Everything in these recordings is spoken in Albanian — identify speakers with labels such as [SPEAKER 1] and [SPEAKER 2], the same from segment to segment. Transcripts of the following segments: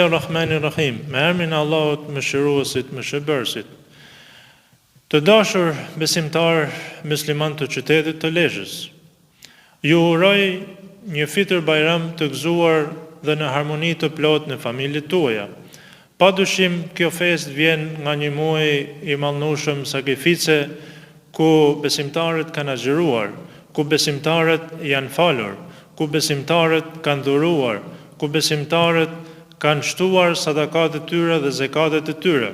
[SPEAKER 1] Rahmani Rahim, me emrin e Allahut, Mëshiruesit, Mëshirbërësit. Të dashur besimtarë myslimanë të qytetit të Lezhës, ju uroj një Fitër Bajram të gëzuar dhe në harmoni të plotë në familjet tuaja. Pa dyshim, kjo festë vjen nga një muaj i madhnushëm sakrifice ku besimtarët kanë agjëruar, ku besimtarët janë falur, ku besimtarët kanë dhuruar, ku besimtarët kanë shtuar sadakat e tyre dhe zekatet e tyre,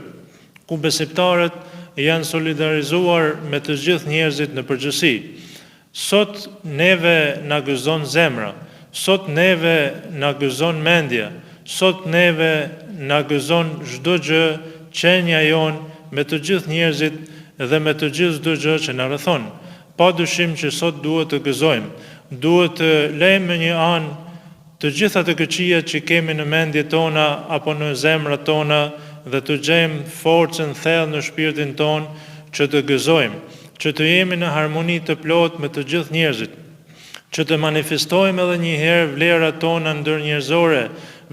[SPEAKER 1] ku besimtarët janë solidarizuar me të gjithë njerëzit në përgjithësi. Sot neve na gëzon zemra, sot neve na gëzon mendja, sot neve na gëzon çdo gjë qenia jonë me të gjithë njerëzit dhe me të gjithë çdo gjë që na rrethon. Pa dyshim që sot duhet të gëzojmë, duhet të lejmë më një anë të gjitha të këqijat që kemi në mendjet tona apo në zemrat tona dhe të gjejmë forcën thellë në shpirtin tonë që të gëzojmë, që të jemi në harmoni të plotë me të gjithë njerëzit, që të manifestojmë edhe një herë vlerat tona ndërnjerëzore,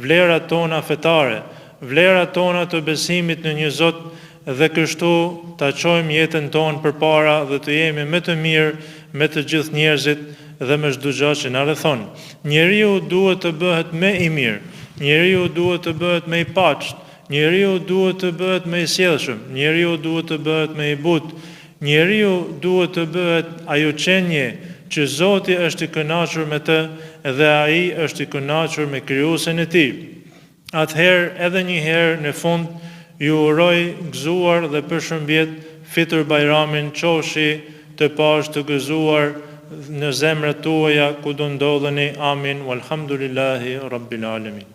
[SPEAKER 1] vlerat tona fetare, vlerat tona të besimit në një Zot dhe kështu ta çojmë jetën tonë përpara dhe të jemi më të mirë me të gjithë njerëzit dhe me çdo gjë që na rrethon. Njeriu duhet të bëhet më i mirë, njeriu duhet të bëhet më i paqtë, njeriu duhet të bëhet më i sjellshëm, njeriu duhet të bëhet më i butë, njeriu duhet të bëhet ajo qenie që Zoti është i kënaqur me të dhe ai është i kënaqur me Krijuesin e tij. Atëherë edhe një herë në fund ju uroj gëzuar dhe përshëmbjet Fitër Bajramin qofshi të paqtë të gëzuar në zemrat tuaja kudo ndodheni Amin Walhamdulillahi Rabbil Alemin.